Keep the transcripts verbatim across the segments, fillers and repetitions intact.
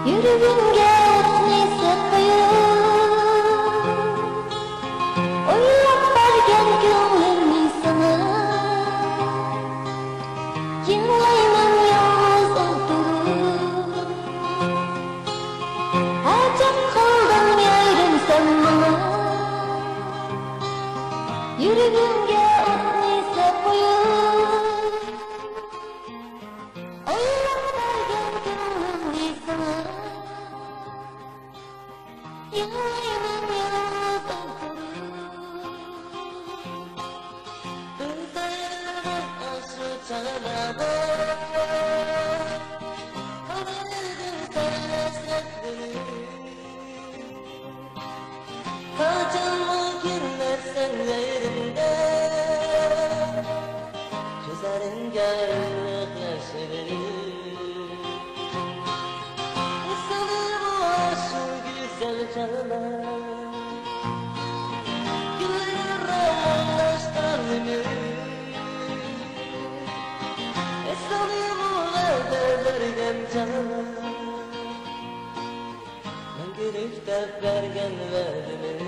يۈرىكىمگە ئوتنى سېلىپ قويۇپ، ئويلاپ بەرگەن كۆڭلۈمنى ساڭا. يىغلايمەن يالغۇز ئولتۇرۇپ، ئەجەب قىلدىڭ يارىم سەن ماڭا. يۈرىكىمگە ئوتنى سېلىپ قويۇپ، ئويلاپ بەرگەن كۆڭلۈمنى ساڭا. يىغلايمەن يالغۇز ئولتۇرۇپ. بىز ئايرىلغان ئاشۇ چاغلاردا، قالايدىڭ سەن ھەسرەت بىلەن. قاچانمۇ كۈلمەسسەن يېرىمدە، كۆزلىرىڭگە ئىللىق ياشلىرىم. ئېسىڭدىمۇ ئاشۇ گۈزەل چاغلار، گۈللەر راۋانلاشقان ئۆمۈر. ئېسىڭدىمۇ ۋەدە بەرگەن چاغلار، مەڭگۈلۈك دەپ بەرگەن ۋەدىمىز.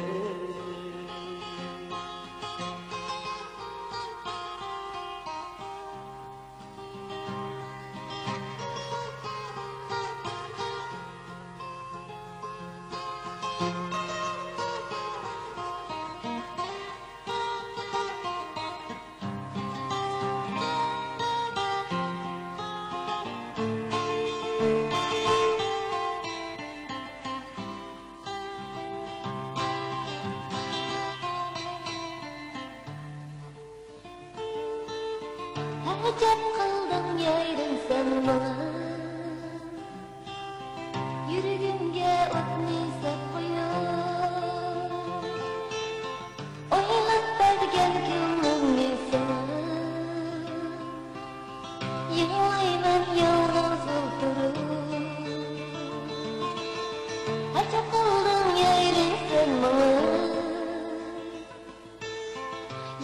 ئەجەب قىلدىڭ يارىم سەن ماڭا. يۈرىكىمگە ئوتنى سەپ قويۇپ، ئويلاپ بەرگەن كۆڭلۈمنى ساڭا. يىغلايمەن يالغۇز ئولتۇرۇپ، ئەجەب قىلدىڭ يارىم سەن ماڭا.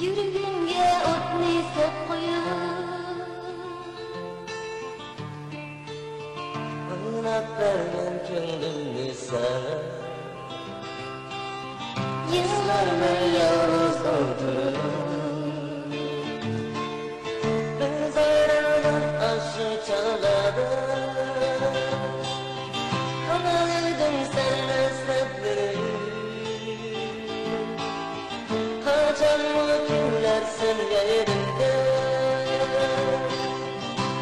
يۈرىكىمگە ئوتنى سەپ قويۇپ، ئويلاپ بەرگەن كۆڭلۈمنى ساڭا. يىغلايمەن يالغۇز ئولتۇرۇپ. بىز ئايرىلغان ئاشۇ چاغلاردا، قالايدىڭ سەن ھەسرەت بىلەن. قاچانمۇ كۈلەرسەن يېرىمدە،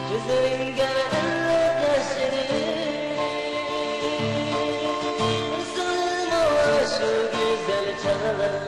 كۆزلىرىڭگە ئىللىق ياشلىرىم. ئېسىڭدىمۇ ئاشۇ گۈزەل چاغلار،